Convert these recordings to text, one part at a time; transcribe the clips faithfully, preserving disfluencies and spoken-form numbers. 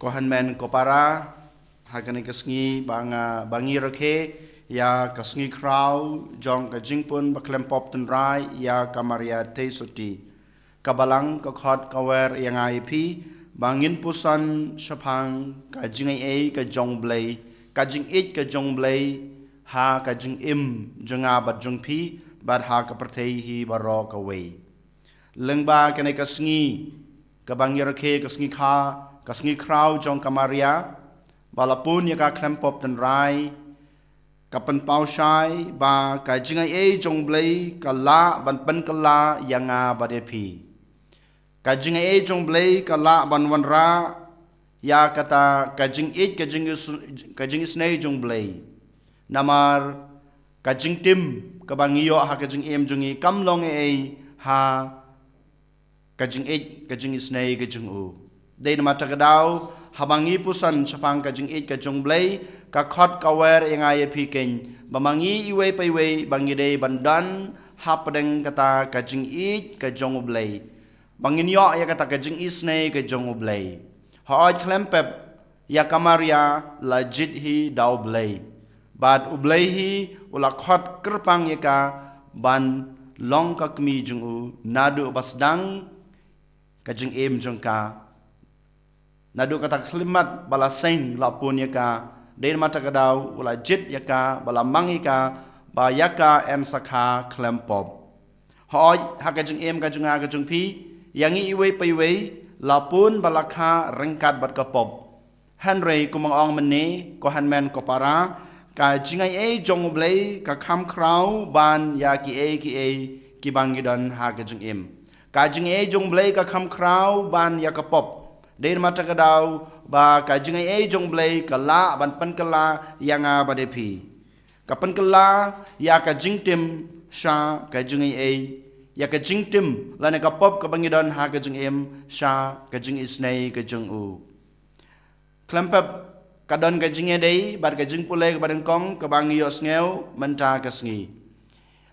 Ko hynmen ko para, ha kane ka sngi ba nga ba ngi rakhe ïa ka sngi khraw jong ka jingpun ba khlem pop tynrai ïa ka Maria Theisotti. Ka Balang ka khot ka wer ïa nga ïa phi ba ngin puson shaphang ka jingaiei ka jong U Blei, ka jingïeit ka jong U Blei ha ka jingim jong nga bad jong phi bad ha ka pyrthei hi baroh kawei. Lyngba kane ka sngi kaba ngi rakhe, ka sngi kha, ka sngi khraw jong ka Maria ba la pun ïa ka khlem pop tynrai, ka pynpaw shai ba ka jingaiei jong U Blei ka lah ban pynkylla ïa nga bad ïa phi. Ka jingaiei jong U Blei ka lah ban wanrah ïa kata ka jingïeit, ka jingis-, ka jingisynei jong U Blei. Namar ka jingtim kaba ngi ïoh ha ka jingim jong ngi kam long ei ei ha ka jingïeit, ka jingisynei ka jong u. Dei namar kata ka daw, haba ngi puson shaphang ka jingïeit ka jong U Blei, ka khot ka wer ïa nga ïa phi keiñ ba ma ngi iwei pa iwei ba ngi dei ban don hapdeng kata ka jingïeit ka jong U Blei, ba ngin ïoh ïa kata ka jingisynei ka jong U Blei. Hooid, khlem pep, ïa ka Maria la jied hi da U Blei, bad U Blei hi u la khot kyrpang ïa ka ban long ka kmie jong u naduh ba sdang ka jingim jong ka. Naduh kata ka khyllipmat ba la seng la pun ïa ka, dei namar kata ka daw u la jied ïa ka, ba la mang ïa ka ba ïa ka yn sa kha khlem pop. Hooid, ha ka jingim ka jong nga ka jong phi, ïa ngi iwei pa iwei la pun ba la kha ryngkat bad ka pop. Hynrei kumba nga ong mynne, ko hynmen ko para, ka jingaiei jong U Blei ka kham khraw ban ïa kiei kiei kiba ngi don ha ka jingim. Ka jingaiei jong U Blei ka kham khraw ban ïa ka pop. Dei namar kata ka daw ba ka jingaiei jong U Blei ka lah ban pynkylla ïa nga bad ïa phi. Ka pynkylla ïa ka jingtim sha ka jingaiei, ïa ka jingtim lane ka pop kaba ngi don ha ka jingim sha ka jingisynei ka jong u. Khlem pep, ka don ka jingïadei bad ka jingpule kaba nyngkong kaba ngi ïohsngew mynta ka sngi.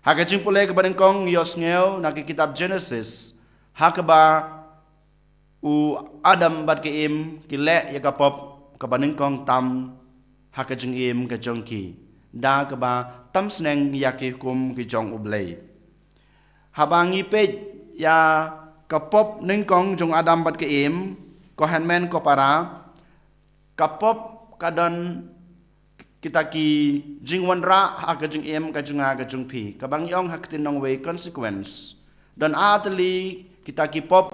Ha ka jingpule kaba nyngkong ngi ïohsngew na ka kitab Genesis, ha kaba u Adam bad ka Im ki leh ïa ka pop kaba nyngkong tam ha ka jingim ka jong ki, da kaba tam sneng ïa ki hukum ki jong U Blei. Haba ngi peit ïa ka pop nyngkong jong Adam bad ka Im, ko hynmen ko para, ka pop ka don kita ki jingwanrah ha ka jingim ka jong nga ka jong phi, kaba ngi ong ha ka ktien nongwei consequence. Don artylli kita ki pop,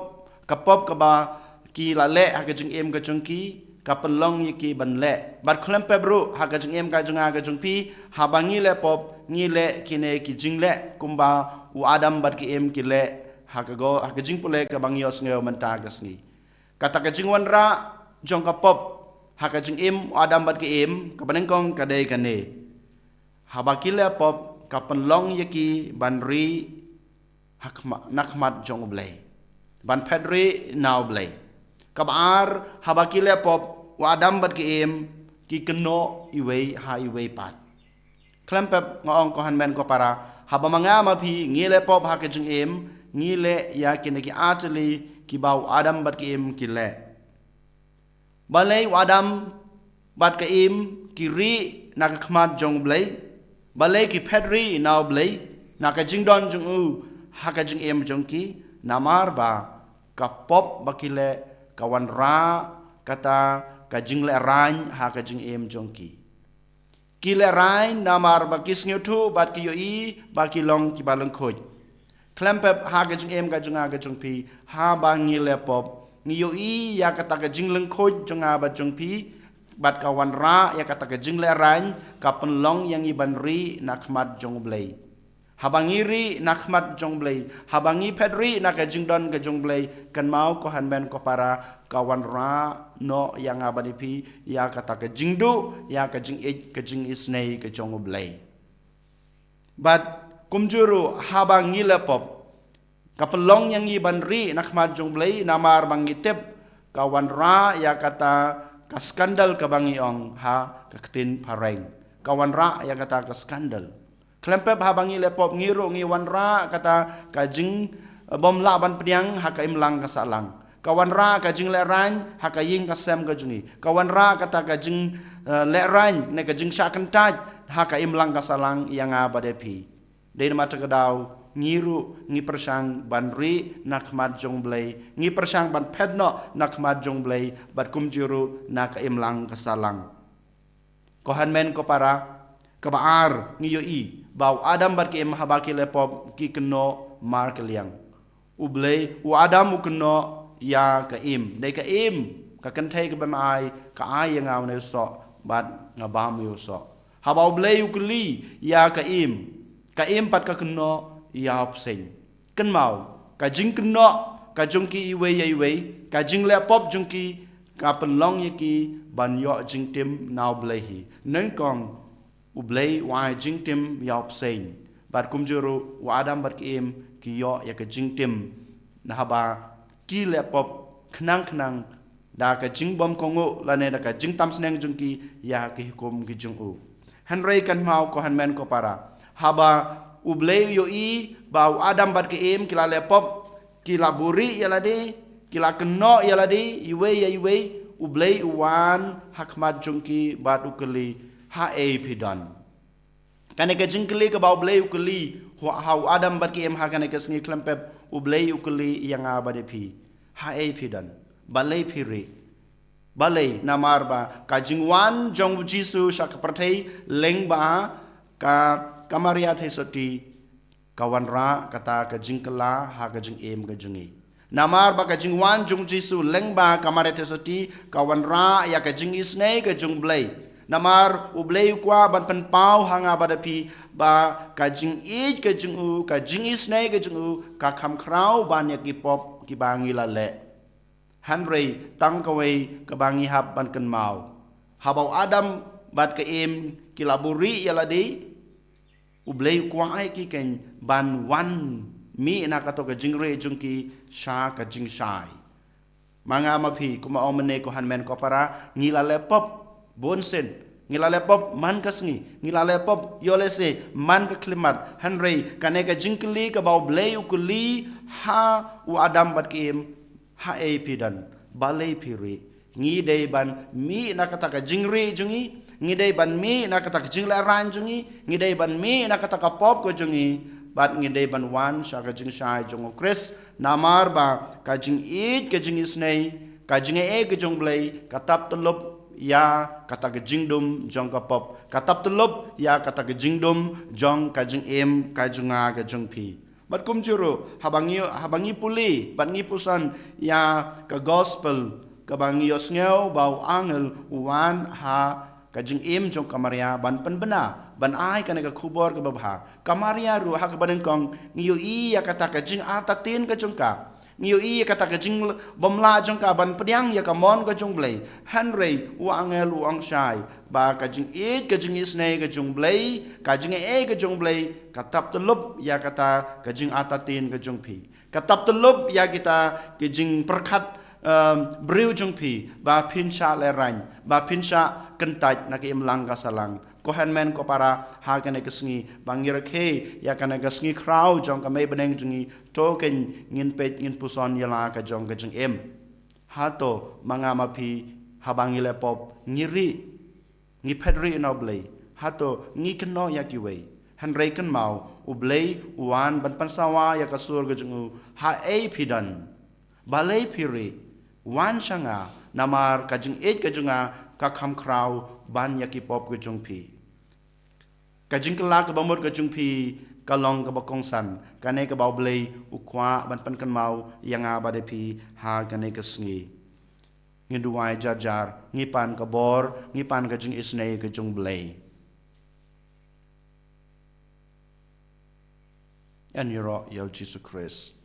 ka pop kaba ki la leh ha ka jingim ka jong ki, ka pynlong ïa ki ban leh. Bad khlem pep ruh, ha ka jingim ka jong nga ka jong phi, haba ngi leh pop, ngi leh kine ki jingleh kumba u Adam bad ka Im ki leh ha ka go, ha ka jingpule kaba ngi ïohsngew mynta ka sngi. Kata ka jingwanrah jong ka pop ha ka jingim u Adam bad ka Im, kaba nyngkong ka dei kane. Haba ki leh pop, ka pynlong ïa ki ban rieh ha khma-, na khmat jong U Blei, ban phet rieh na U Blei. Kaba ar, haba ki leh pop, u Adam bad ka Im ki kynnoh iwei ha iwei pat. Khlem pep, nga ong ko hynmen ko para, haba ma nga ma phi ngi leh pop ha ka jingim, ngi leh ïa kine ki artylli kiba u Adam bad ka Im ki leh. Balei u Adam bad ka Im ki rieh na ka khmat jong U Blei? Balei ki phet rieh na U Blei na ka jingdon jong u ha ka jingim jong ki? Namar ba ka pop ba ki leh ka wanrah kata ka jinglehrain ha ka jingim jong ki. Ki lehrain namar ba ki sngewthuh bad ki ïohi ba ki long kiba lyngkhuid. Khlem pep, ha ka jingim ka jong nga ka jong phi, haba ngi leh pop, ngi ïohi ïa kata ka jinglyngkhuid jong nga bad jong phi, bad ka wanrah ïa kata ka jinglehrain, ka pynlong ïa ngi ban rieh na khmat jong U Blei. Haba ngi rieh na khmat jong U Blei, haba ngi phet rieh na ka jingdon ka jong U Blei, kynmaw ko hynmen ko para, ka wanrah noh ïa nga bad ïa phi ïa kata ka jingduh, ïa ka jingïeit, ka jingisynei ka jong U Blei. Bad kumjuh ruh, haba ngi leh pop, ka pynlong ïa ngi ban rieh na khmat jong U Blei, namar ba ngi tip ka wanrah ïa kata ka skandal kaba ngi ong ha ka ktien phareng. Ka wanrah ïa kata ka skandal. Khlem pep, haba ngi leh pop ngi ruh ngi wanrah kata ka jing, eh, bym lah ban pdiang ha ka imlang ka sahlang. Ka wanrah ka jinglehrain ha ka ïing ka sem ka jong ngi. Ka wanrah kata ka jing, eh, lehrain ne ka jingshah kyntait ha ka imlang ka sahlang ïa nga bad ïa phi. Dei namar kata ka daw ngi ruh ngi pyrshang ban rieh na khmat jong U Blei, ngi pyrshang ban phet noh na khmat jong U Blei, bad kumjuh ruh na ka imlang ka sahlang. Ko hynmen ko para, kaba ar, ngi ïohi ba u Adam bad ka Im haba ki la pop ki kynnoh markylliang. U Blei, u Adam u kynnoh ïa ka Im. Dei ka Im, ka kynthei kaba me ai, ka ai ïa nga une u soh, bad nga bam ïa u soh. Haba U Blei u kylli ïa ka Im, ka Im pat ka kynnoh ïa u bseiñ. Kynmaw, ka jingkynnoh ka jong ki iwei ïa iwei, ka jingleh pop jong ki, ka pynlong ïa ki ban ïoh jingtim na U Blei hi. Nyngkong, U Blei u ai jingtim ïa u bseiñ. Bad kumjuh ruh u Adam bad ka Im ki ïoh ïa ka jingtim. Na haba ki leh pop khnang khnang da ka jingbym kohnguh lane da ka jingtam sneng jong ki ïa ki hukum ki jong u. Hynrei kynmaw ko hynmen ko para, haba U Blei u ïohi ba u Adam bad ka Im ki la leh pop, ki la buhrieh ïa lade, ki la kynnoh ïa lade iwei ïa iwei, U Blei u wan ha khmat jong ki bad u kylli, haei phi don? Kane ka jingkylli kaba U Blei u kylli ha u Adam bad ka Im ha kane ka sngi khlem pep, U Blei u kylli ïa nga bad ïa phi, haei phi don? Balei phi rieh? Balei? Namar ba ka jingwan jong U Jisu sha ka pyrthei lyngba ka, ka Maria Theisotti, ka wanrah kata ka jingkylla ha ka jingim ka jong ngi. Namar ba ka jingwan jong U Jisu lyngba ka Maria Theisotti ka wanrah ïa ka jingisynei ka jong U Blei. Namar U Blei u kwah ban pynpaw ha nga bad ïa phi ba ka jingïeit ka jong u, ka jingisynei ka jong u, ka kham khraw ban ïa ki pop kiba ngi la leh. Hynrei tang kawei kaba ngi hap ban kynmaw. Haba u Adam bad ka Im ki la buhrieh ïa lade, U Blei u kwah ïa ki kein ban wan mih na kato ka jingrieh jong ki sha ka jingshai. Ma nga ma phi, kumba ong mynne ko hynmen ko para, ngi la leh pop bunsien. Ngi la leh pop man ka sngi, ngi la leh pop ïoh lehse man ka khyllipmat. Hynrei kane ka jingkylli kaba U Blei u kylli ha u Adam bad ka Im, haei phi don? Balei phi rieh? Ngi dei ban mih na kata ka jingrieh jong ngi, ngi dei ban mih na kata ka jinglehrain jong ngi, ngi dei ban mih na kata ka pop ka jong ngi, bad ngi dei ban wan sha ka jingshai jong U Khrist. Namar ba ka jingïeit ka jingisynei, ka jingaiei ka jong U Blei ka tap tyllup ïa kata ka jingdum jong ka pop, ka tap tyllup ïa kata ka jingdum jong ka jingim ka jong nga ka jong phi. Bad kumjuh ruh, haba ngi, haba ngi pule bad ngi puson ïa ka gospel, kaba ngi ïohsngew ba u angel u wan ha ka jingim jong ka Maria ban pynbna, ban ai kane ka khubor kaba bha. Ka Maria ruh ha kaba nyngkong ngi ïohi ïa kata ka jingartatien ka jong ka. Ngi ïohi ïa kata ka jingbymlah jong ka ban pdiang ïa ka mon ka jong U Blei. Hynrei u angel u ong shai ba ka jingïeit ka jingisynei ka jong U Blei, ka jingaiei ka jong U Blei ka tap tyllup ïa kata ka jingartatien ka jong phi. Ka tap tyllup ïa kita ki jingpyrkhat, em, briew jong phi, ba phin shah lehrain, ba phin shah kyntait na ka imlang ka sahlang. Ko hynmen ko para, ha kane ka sngi ba ngi rakhe ïa kane ka sngi khraw jong ka Mei Bneng jong ngi, to kein ngin peit ngin puson ïa la ka jong ka jingim. Hato ma nga ma phi, haba ngi leh pop ngi rieh, ngi phet rieh na U Blei? Hato ngi kynnoh ïa kiwei? Hynrei kynmaw, U Blei u wan ban pynsawa ïa ka sur ka jong u, haei phi don? Balei phi rieh? Wan sha nga, namar ka jingïeit ka jong nga ka kham khraw ban ïa ki pop ka jong phi. Ka jingkylla kaba mut ka jong phi ka long kaba kongsan, kane kaba U Blei u kwah ban pynkynmaw ïa nga bad ïa phi ha kane ka sngi. Ngin duwai jar jar, ngi pan ka bor, ngi pan ka jingisynei ka jong U Blei. Yn ïaroh ïa U Jisu Khrist.